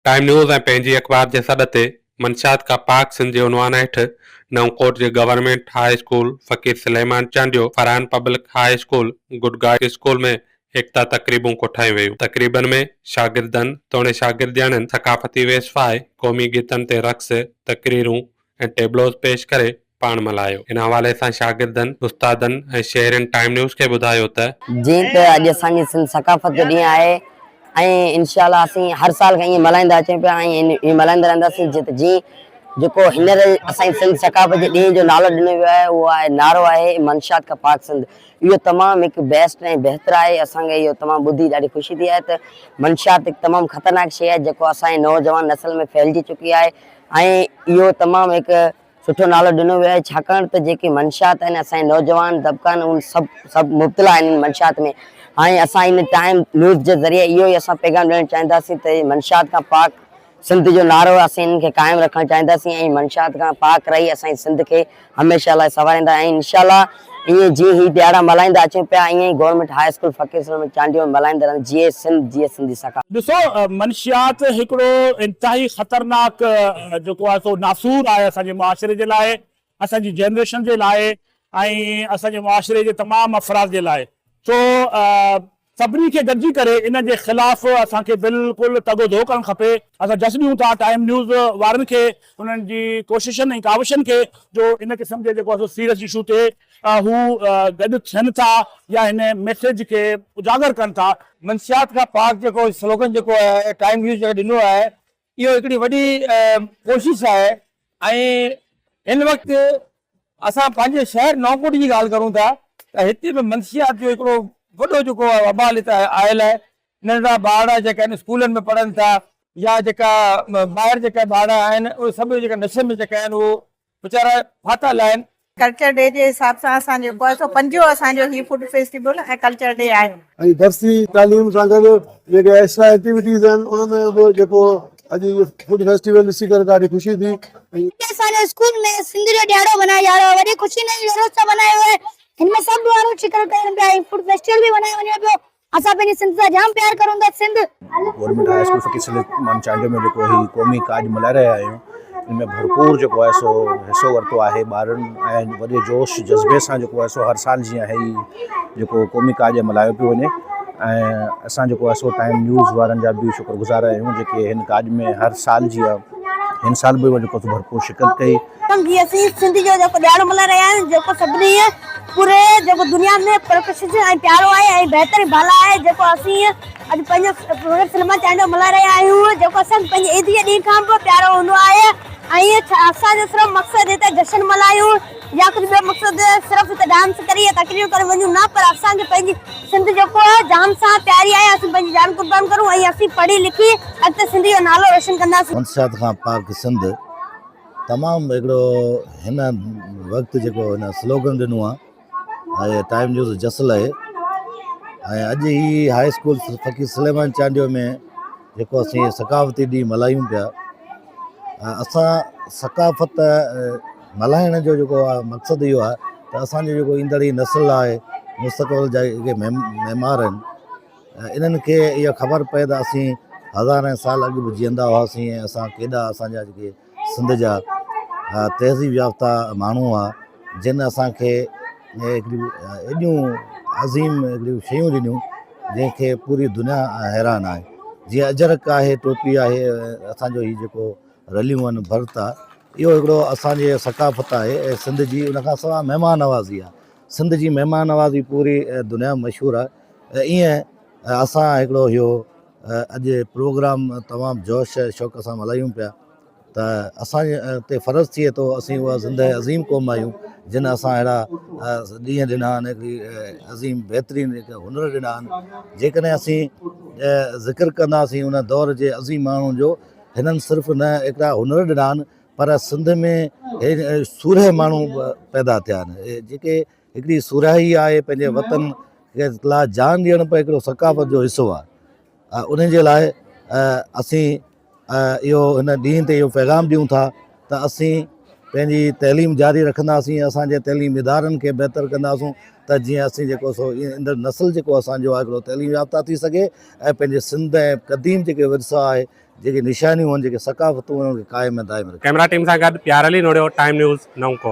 Time news ۽ پنهنجي اخبار جي سڏ تي منشيات کان پاڪ سنڌ جي عنوان هيٺ نئون ڪوٽ جي government high school Faqir Suleman Chandio, Farhan public high school, good guide school ۾ ايڪتا تقريبون ڪوٺايون ويون. تقريبن ۾ شاگردن توڻي شاگردياڻين ثقافتي ويس پائي قومي گيتن تي رقص، تقريرون ۽ ٽيبلوز پيش ڪري پاڻ ملهايو. ان حوالي سان شاگردن، استادن ۽ شهرين ٽائيم نيوز کي ٻڌايو ته. جيئن ته اڄ اسان جي سنڌ ثقافت جو ڏينهن آهي ۽ انشاء الله اسين هر سال کان ائين ملهائيندا اچون پيا ۽ ائين ملهائيندا رهنداسين جيئن ته جيئن جيڪو هينئر اسان جي سنڌ ثقافت جي ڏينهن جو نالو ڏنو ويو آهي اهو آهي نعرو آهي منشيات کان پاڪ سنڌ اهو تمام هڪ بيسٽ ۽ بهتر آهي اسان کي اهو تمام ٻڌي ڏاڍي خوشي ٿي آهي ته منشيات هڪ تمام خطرناڪ شيء آهي جيڪو اسان جي نوجوان نسل ۾ ڦهلجي چڪي آهي ۽ اهو تمام هڪ سٺو نالو ڏنو ويو آهي ڇاڪاڻ ته جيڪي منشيات آهن اسان جي نوجوان طبقا آهن اهي سڀ سڀ مبتلا آهن ان منشيات ۾ هاڻي اسان ان ٽائيم نيوز جي ذريعي اهو ئي اسان پيغام ڏيڻ چاهينداسين ته منشيات کان پاڪ سنڌ جو نعرو اسين انهن کي قائم رکڻ چاهينداسين ۽ منشيات کان پاڪ رهي اسان جي سنڌ کي هميشه لاء سنواريندا ۽ انشاء الله ائين جيئن هي ڏهاڙا ملهائيندا اچون پيا ائين ئي government high school Faqir Suleman Chandio ۾ ملهائيندا رهندا جيئي سنڌ جيئي سنڌي ثقافت. ڏسو منشيات هڪڙو انتهائي خطرناڪ جيڪو آهي سو ناسور آهي اسان جي معاشري جي لاء اسان جي جنريشن جي لاء ۽ اسان جي معاشري جي تمام افراد جي لاء سو سڀني کي گڏجي ڪري ان جي خلاف اسان کي بلڪل تڳ و ڌو ڪرڻ کپي. اسان جس ڏيون ٿا ٽائيم نيوز وارن کي انهن جي ڪوششن ۽ ڪاوشن کي جو ان قسم جي جيڪو آهي سو سيريس اشو تي هو گڏ ٿين ٿا يا هن ميسيج کي اجاگر ڪن ٿا. منشيات کان پاڪ جيڪو سلوگن جيڪو آهي ٽائيم نيوز جيڪو ڏنو آهي اهو هڪڙي وڏي ڪوشش آهي ۽ هن وقت اسان پنهنجي شهر نئونڪوٽ جي ڳالهه ڪرون ٿا ته هتي به منشيات جو هڪڙو وڏو جيڪو آهي وبال هتي آيل آهي ننڍڙا ٻارڙا جيڪا آهن اسڪولن ۾ پڙهن ٿا يا جيڪا ٻاهر جيڪا ٻارڙا آهن اهي سڀ جيڪا نشي ۾ جيڪا آهن اهو ويچارا ڦاٿل آهن. ڪلچر ڊي جي حساب سان اسان جيڪو آهي سو پنجون اسان جو هي فوڊ فيسٽيول ۽ ڪلچر ڊي آهي. ۽ درسي تعليم سان گڏ جيڪي ايڪسٽرا ايڪٽيوٽيز آهن ان ۾ به جيڪو اڄ اهو فوڊ فيسٽيول ڏسي ڪري ڏاڍي خوشي ٿي ۽. اڄ اسان جي اسڪول ۾ سنڌ جو ڏهاڙو ملهايو جا رهيو آهي وڏي خوشي ۽ جلوس سان ملهايو ويو آهي هن ۾ سڀ ماڻهو شرڪت ڪرن پيا ۽ فوڊ فيسٽيول به ملهايو وڃي پيو اسان پنهنجي سنڌ سان جام پيار ڪرون ٿا Sindh. Government high school Faqir Suleman Chandio ۾ جيڪو هي قومي ڪاڄ ملهائي رهيا آهيون ان ۾ ڀرپور جيڪو آهي سو حصو ورتو آهي ٻارن ۽ وڏي جوش جذبي سان جيڪو آهي سو هر سال جيئن هي جيڪو قومي ڪاڄ ملهايو پيو وڃي ۽ اسان جيڪو آهي سو ٽائيم نيوز وارن جا به شڪر گذار آهيون جيڪي هن ڪاڄ ۾ هر سال جيئن هن سال به جيڪو ڀرپور شرڪت ڪئي. سمجهي اسين سنڌ جو جيڪو ڏهاڙو ملهائي رهيا آهيون جيڪو سڀني پوري جيڪو دنيا ۾ پرڪشش ۽ پيارو آهي ۽ بهتر ۽ بالا آهي جيڪو اسين اڄ پنهنجو فخر سليمان چانڊيو ملهائي رهيا آهيون جيڪو اسان کي پنهنجي عيد جي ڏينهن کان به پيارو هوندو آهي ۽ اسان جو صرف مقصد هتي جشن ملهايون يا ڪجهه ٻيو مقصد صرف هتي ڊانس ڪري يا تقريرون ڪري وڃون نه پر اسان کي پنهنجي سنڌ جيڪو آهي جان سان پياري آهي اسين پنهنجي جان قربان ڪرون ۽ اسين پڙهي لکي اڳتي سنڌ جو نالو روشن ڪنداسين. منشيات کان پاڪ سنڌ تمام هڪڙو هن وقت جيڪو هن سلوگن ڏنو آهي ۽ ٽائيم نيوز جس لهي ۽ اڄ هي هاء اسڪول فقير سليمان چانڊيو ۾ جيڪو اسين ثقافتي ڏينهن ملهايون پيا اسان ثقافت ملهائڻ جو جيڪو آهي مقصد اهو آهي ته اسانجو جيڪو ايندڙ هي نسل آهي مستقبل جا جيڪي معمار آهن انهن کي اها خبر پئي ته اسين هزارين سال اڳ به جيئندا هئاسين ۽ اسان ڪيڏا اسان جا جيڪي سنڌ جا تهذيب يافته ماڻهو هئا جن اسان کي هڪڙيون ايڏيون عظيم هڪڙيون شيون ڏنيون جنهن کي پوري دنيا حيران آهي جيئن اجرڪ آهي ٽوپي آهي اسانجو هي جيڪو رليون آهن ڀرت آهي اهو هڪڙو اسانجي ثقافت آهي ۽ سنڌ جي ان کان سواء مهمان نوازي آهي سنڌ جي مهمان نوازي پوري دنيا ۾ مشهور آهي ۽ ائين اسان هڪڙو اهو اڄ پروگرام تمام جوش ۽ شوق سان ملهايون پيا ته اسان تي فرض ٿئي ٿو اسين اها زنده عظيم قوم آهيون جن اسان اهڙا ڏينهن ڏنا آهن هڪڙي عظيم بهترين هنر ڏنا آهن جيڪڏهن اسين ذڪر ڪنداسين ان دور جي عظيم ماڻهن جو هنن صرف نه هڪڙا هنر ڏنا آهن پر سنڌ ۾ سورهيه ماڻهو پيدا ٿيا آهن جيڪي هڪڙي سورهيائي آهي پنهنجي وطن لاء جان ڏيڻ به هڪڙو ثقافت جو حصو آهي ان جي لاء اسين اهو هن ڏينهن تي اهو پيغام ڏيون ٿا ته اسين پنهنجي تعليم جاري رکنداسين اسان جي تعليم ادارن کي بهتر ڪنداسون ته جيئن اسين جيڪو سو ايندڙ نسل جيڪو اسان جو آهي هڪڙو تعليم يافته ٿي سگهي ۽ پنهنجي سنڌ ۽ قديم جيڪي ورثا آهي جيڪي نشانيون آهن جيڪي ثقافتون آهن انهن کي قائم ۽ دائم رکي. ڪئميرا ٽيم سان گڏ پيار علي نوڙيو، ٽائيم نيوز، نئون ڪوٽ.